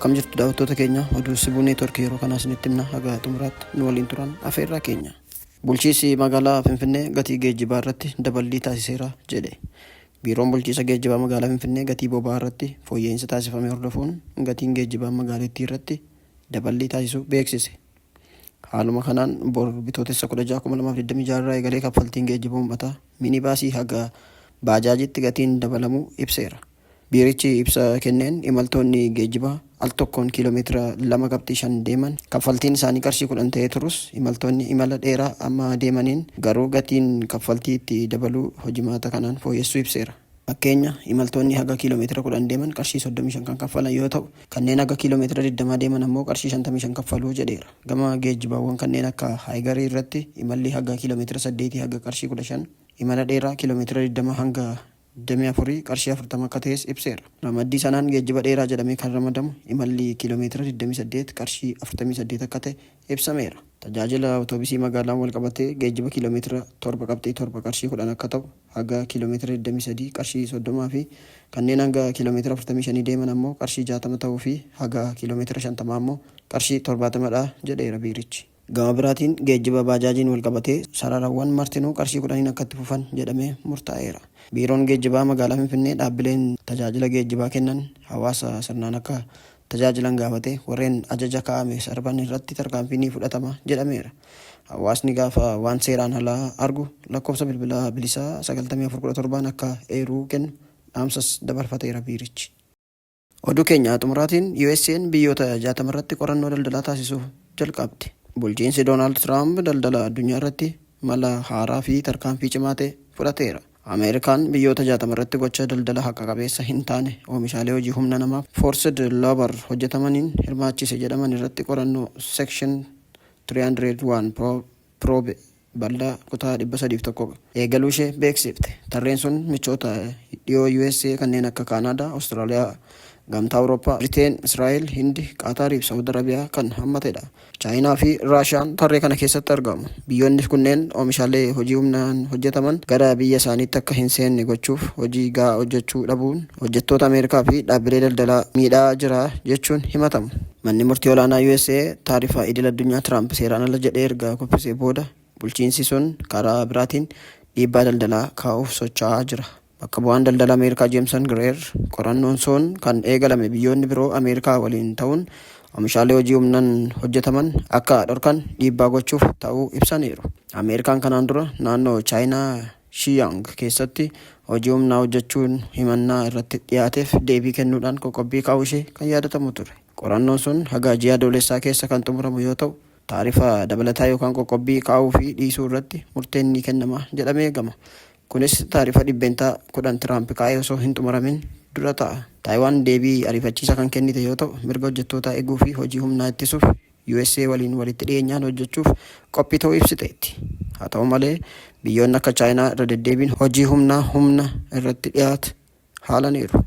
Akkam jirtu daawwattoota keenya, oduu Sibuu Neetwork yeroo kanaa isinitti himna, haga xumuraatti nu waliin turan afeerraa keenya. Bulchiisi magaalaa Finfinnee gatii geejjibaa irratti daballii taasiseera jedhe. Biiroon Bulchiisa Geejjibaa Magaalaa Finfinnee gatii boba'aa irratti fooyya'iinsa taasifame hordofuun gatiin geejjibaa magaalittii irratti daballii taasisuu beeksise. Haaluma kanaan bor Bitootessa 16, 2026 irraa eegalee kaffaltiin geejjiba uummataa minibaasii haga baajaajitti gatiin dabalamuu ibseera. Biirichi ibsa kenneen imaltoonni geejjibaa al tokkoon kiiloomeetira 2.5 deeman kaffaltiin isaanii qarshii 10 ta'ee turus, imaltoonni imala dheeraa amma deemaniin garuu gatiin kaffaltii itti dabaluu hojimaata kanaan fooyyessuu ibseera. Fakkeenya, imaltoonni haga kiiloomeetira 10 deeman qarshii 35 kan kaffalan yoo ta'u, kanneen haga kiiloomeetira 20 deeman ammoo qarshii 55 kaffalu jedheera. Gama geejjibaawwan kanneen akka Haayigarii irratti imalli haga kiiloomeetira saddeetii haga qarshii 15, imala dheeraa kiiloomeetira 20 hanga 24 qarshii 40 akka ta'es ibseera. Ramaddii sanaan geejjiba dheeraa jedhamee kan ramadamu imalli kiiloomeetira 28 qarshii 48 akka ta'e ibsameera. Tajaajila awutoobisii magaalaan walqabatee geejjiba kiiloomeetira 7.7 qarshii 10 akka ta'u, haga kiiloomeetira 23 qarshii 30 fi kanneen hanga kiiloomeetira 45 deeman ammoo qarshii 60 ta'uu fi haga kiiloomeetira 50 ammoo qarshii 70 dha jedheera biirichi. Gama biraatiin geejjiba baajaajiin walqabatee sararawwan martinuu qarshii 10n akka itti fufan jedhamee murtaa'eera. Biiroon Geejjibaa Magaalaa Finfinnee dhaabbileen tajaajila geejjibaa kennan hawaasa sirnaan akka tajaajilan gaafatee warreen ajaja kaa'ame sarban irratti tarkaanfii ni fudhatama jedhameera. Hawaasni gaafa waan seeraan alaa argu lakkoofsa bilbilaa bilisaa 94 17n akka eeruu kennu dhaamsas dabarfateera biirichi. Oduu keenya xumuraatiin USA'n biyyoota 60 irratti qorannoo daldalaa taasisuuf jalqabde. Bulchiinsi Doonaald Tiraamp daldala addunyaa irratti mala haaraa fi tarkaanfii cimaa ta'e fudhateera. Ameerikaan biyyoota 60 irratti gocha daldala haqa qabeessa hin taane oomishaalee hojii humna namaa, forced labor, hojjetamaniin hirmaachise jedhaman irratti qorannoo Section 301 Probe bal'aa kutaa 301 eegaluu ishee beeksifte. Tarreen sun michoota dhiyoo USA kanneen akka Kaanaadaa, Awustiraaliyaa, Gamtaa Awurooppaa, Biriteen, Israa'el, Hindi, Qaataarii fi Sa'ud Arabiyaa kan hammatedha. Chaayinaa fi Raashiyaan tarree kana keessatti argamu. Biyyoonni kunneen oomishaalee hojii humnaan hojjetaman gara biyya isaaniitti akka hin seenne gochuuf hojii gahaa hojjechuu dhabuun hojjettoota Ameerikaa fi dhaabbilee daldalaa miidhaa jira jechuun himatamu. Manni Murtii Olaanaa USA taarifa idil-addunyaa Tiraamp seeraan ala jedhee erga kuffisee booda bulchiinsi sun karaa biraatiin dhiibbaa daldalaa kaa'uuf socho'aa jira. Bakka bu'aan daldala Ameerikaa Jeemsan Gireer qorannoon sun kan eegalame biyyoonni biroo Ameerikaa waliin ta'uun oomishaalee hojii humnan hojjetaman akka dhorkan dhiibbaa gochuuf ta'uu ibsaniiru. Ameerikaan kanaan dura naannoo Chaayinaa Shiyaang keessatti hojii humnaa hojjechuun himannaa irratti dhiyaateef deebii kennuudhaan qoqqobbii kaa'uu ishee kan yaadatamu ture. Qorannoon sun haga ji'a Adoolessaa keessa kan xumuramu yoo ta'u, taarifa dabalataa yookaan qoqqobbii kaa'uu fi dhiisuu irratti murteen ni kennama jedhamee eegama. Kunis taarifa 10% Tiraamp kaa'e osoo hin xumuramin dura ta'a. Taayiwaan deebii ariifachiisaa kan kennite yoo ta'u, mirga hojjettootaa eeguu fi hojii humnaa ittisuuf USA waliin walitti dhiyeenyaan hojjechuuf qophii ta'uu ibsiteetti. Haa ta'u malee, biyyoonni akka Chaayinaa irra deddeebiin hojii humnaa humna irratti dhiyaate haalaniiru.